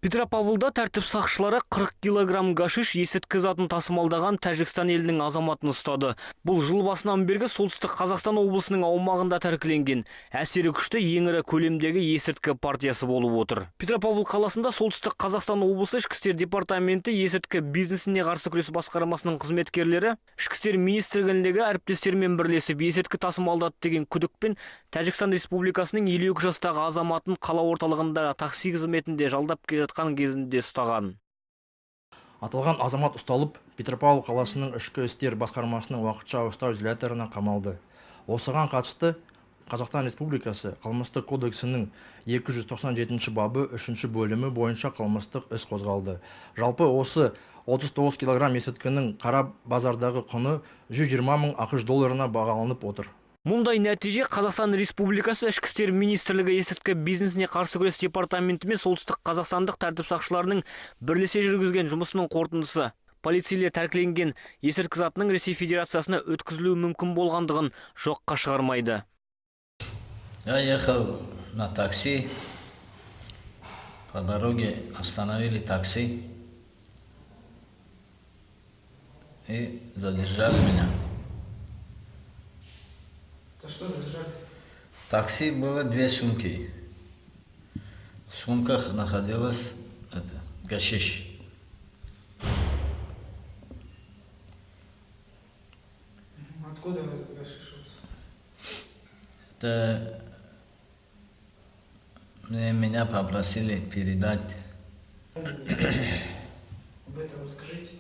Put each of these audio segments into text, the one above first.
Петропавлда тәртіп сақшылары 40 килограмм гашиш есірткі затын тасымалдаған Тәжікстан елінің азаматын ұстады. Бұл жыл басынан бергі Солтүстік Қазақстан облысының аумағында тәркіленген әсері күшті ең ірі көлемдегі есірткі партиясы болып отыр. Петропавл қаласында Солтүстік Қазақстан облысы Ішкі істер департаменті есірткі бизнесіне қарсы күрес басқармасының қызметкерлері Ішкі істер министрлігіндегі әріптестерімен бірлесіп есірткі тасымалдады деген күдікпен Тәжікстан Республикасының 52 жастағы азаматын қала орталығында такси қызметінде жалдап келе жатқан кезінде ұстаған. Аталған азамат ұсталып, Петропавл қаласының ішкі істер басқармасының уақытша ұстау изоляторына қамалды. Осыған қатысты Қазақстан Республикасы Қылмыстық кодексінің 297 бабы 3 бөлімі бойынша қылмыстық іс қозғалды. Жалпы осы 39 килограмм есірткінің қара базардағы құны 120 мың ақш долларына бағаланып отыр. Мұндай нәтиже Қазақстан Республикасы Ішкі істер министрлігі есірткі бизнесіне қарсы күрес департаменті мен Солтүстік Қазақстандық тәртіп сақшыларының бірлесе жүргізген жұмысының қорытындысы. Полицейлер тәркіленген есірткі затының Ресей Федерациясына өткізілуі мүмкін болғандығын жоққа шығармайды. Я ехал на такси, по дороге остановили такси и задержали меня. За что задержали? В такси было две сумки. В сумках находилось гашиш. Откуда этот гашиш у вас? Это меня попросили передать. Об этом расскажите.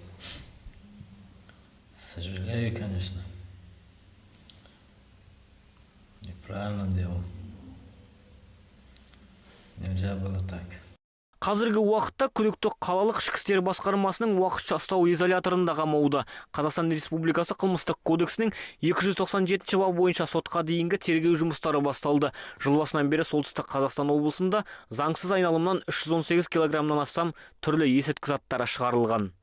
Сожалею, конечно. Неправильно делал. Нельзя было так. Қазіргі уақытта күдікті қалалық ішкі істер басқармасының уақытша ұстау изоляторында қамауда. Қазақстан Республикасы Қылмыстық кодексінің 297 бабы бойынша сотқа дейінгі тергеу жұмыстары басталды. Жыл басынан бері Солтүстік Қазақстан облысында заңсыз айналымнан 318 килограммнан астам түрлі есірткі заттары шығарылған.